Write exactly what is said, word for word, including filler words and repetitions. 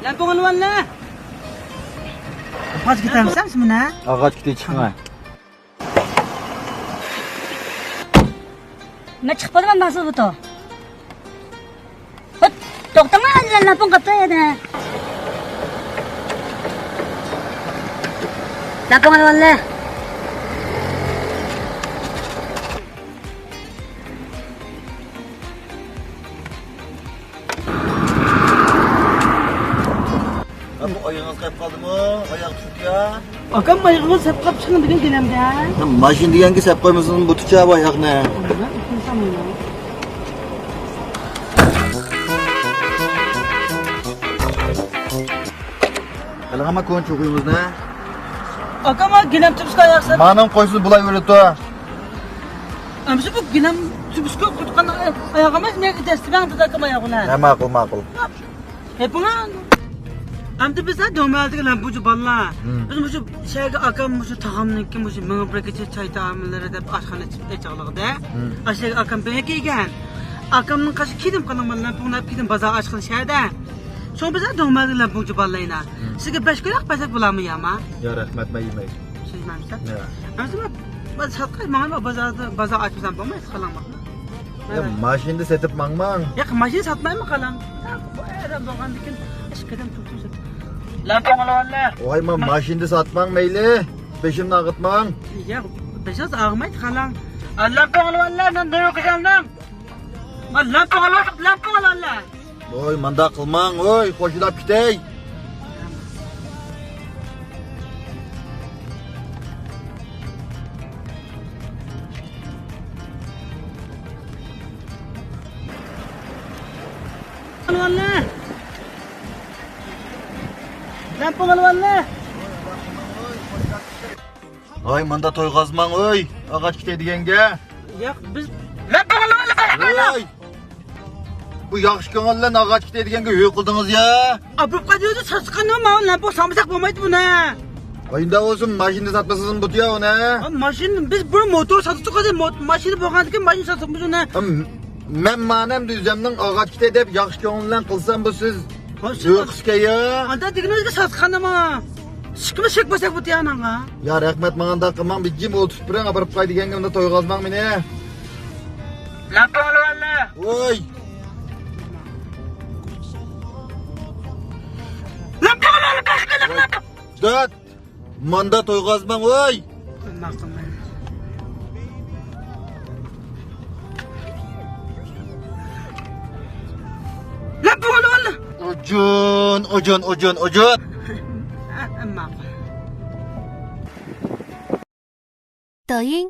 لەمپۇڭ ئېلىۋاللا. قاچ كېتەمسەن مۇنە؟ ئاغاچ كېتى چىقىڭە. مەن چىقىپ قالدىم، مەن سىز بۇتۇ. توختاڭ، لەمپۇڭ قاپتۇ يەنە. لەمپۇڭ ئەلۋەنلە. بۇ ئايىغىڭىز قېلىپ قالدىمۇ؟ ئاياغ چۈشۈپ يا. ئاكام ئايىغىڭىز سەپ قاپچىقىڭ دېگەن گېلەمدە. ماشىنا دېگەنگە سەپ قويمىسىڭىز بۇ تۇچا بۇ ئاياغنى. قىلىڭما كون چوغىڭىزنى. ئاكام گېلەم تۇپسىكا ئاياغ سەپ. مانىڭ قويسىز بۇلاي ئۆرۈتۈ. ئەمسە بۇ گېلەم تۇپسىكا قۇتقان ئاياغ ئەمەس، مەن دەستىمەن دېدى ئاكام ئاياغ بىلەن. ھە، ماقۇل، ماقۇل. ھېپىڭا. ئەمدى بىز ھە دۆڭمەلدىكى لەمپۇچى بالىلار. بىز مۇشۇ شەھەرگە ئاكام مۇشۇ تاغامنىڭكى مۇشۇ مېڭە بىر كېچە چاي تائاملىرى دەپ ئاشخانا ئېچىپ ئېچىقلىقىدە. ئاشۇ يەرگە ئاكام بىر كەلگەن. ئاكامنىڭ قېشىغا كىردىم، قالاڭ مەن لەمپۇڭ دەپ كىردىم، بازار ئاچقىلى شەھەردە. شۇڭا بىز ھە دۆڭمەلدىكى لەمپۇچى بالىلار. سىزگە بەش كويلاق بەرسەك بولامۇ ياما؟ يا رەھمەت، مەن يېمەي. سىز يېمەمسىز؟ يا. ئەمسە بىر ساتقاي ماڭا بازاردا، بازار ئاچمىسام بولمايدۇ، قالاڭ. يا، ماشىنىدا سېتىپ ماڭماڭ. ياق، ماشىنا ساتمايمەن، قالاڭ. بۇ ئادەم بولغاندىكىن ئىش قەدەم تۇرۇپ تۇرسۇن. لەمپۇڭ ئالىۋاللا. ۋاي، مەن ماشىنىدا ساتماڭ مەيلى. بېشىمنى ئاغرىتماڭ. ياق، بېشىڭىز ئاغرىمايدۇ، قالاڭ. لەمپۇڭ ئالىۋاللا، مەن نۇرغۇن كۈچەلدىم. لەمپۇڭ ئالىۋاللا، لەمپۇڭ ئالىۋاللا. ۋوي، مانداق قىلماڭ، ۋوي، خوشلاپ كېتەي. لەمپۇڭ ئالىۋاللا. ۋاي، ماندا تويغازماڭ، ۋوي، ئاغاچ كېتەي دېگەنگە. ياق، بىز لەمپۇڭ ئالىۋاللا. ۋوي. بۇ ياخشى كۆڭۈل بىلەن ئاغاچ كېتەي دېگەنگە ھۆ قىلدىڭىز يا. ئاپىرىپ قاچىۋېتىپ ساتقاننى ماۋۇ لەمپۇڭ سالمىساق بولمايدۇ بۇنى. ئاينىدا بولسۇن، ماشىنا ساتمىسىڭىز بۇتىيا ئۇنى. ماشىنا، بىز بۇرۇن موتور ساتتۇق، ماشىنا بولغاندىكىن ماشىنا ساتتۇق بىز ئۇنى. مەن مانەمدە ئۆزۈمنىڭ ئاغاچ كېتەي دەپ ياخشى كۆڭۈل بىلەن قىلسام بۇ سىز. ھۆ قىسكەيە. ئاندا دېگىنىڭىزگە ساتقاننىمۇ. شىكمۇ شىك بولساق بۇتىيا ئاناڭغا. يا رەھمەت، ماڭا ئانداق قىلماڭ، بىر جىم ئولتۇرۇپ بېرىڭ، ئاپىرىپ قاي دېگەنگە ئۇندا تويغازماڭ مېنى. لەمپۇڭ ئالىۋاللا. ۋوي. لەمپۇڭ ئالىۋاللا، باشقا لەمپۇڭ. دات. ماندا تويغازماڭ، ۋوي. لەمپۇڭ ئالىۋاللا. ئۇجۇن، ئۇجۇن، ئۇجۇن، ئۇجۇن. ماقۇل. 抖音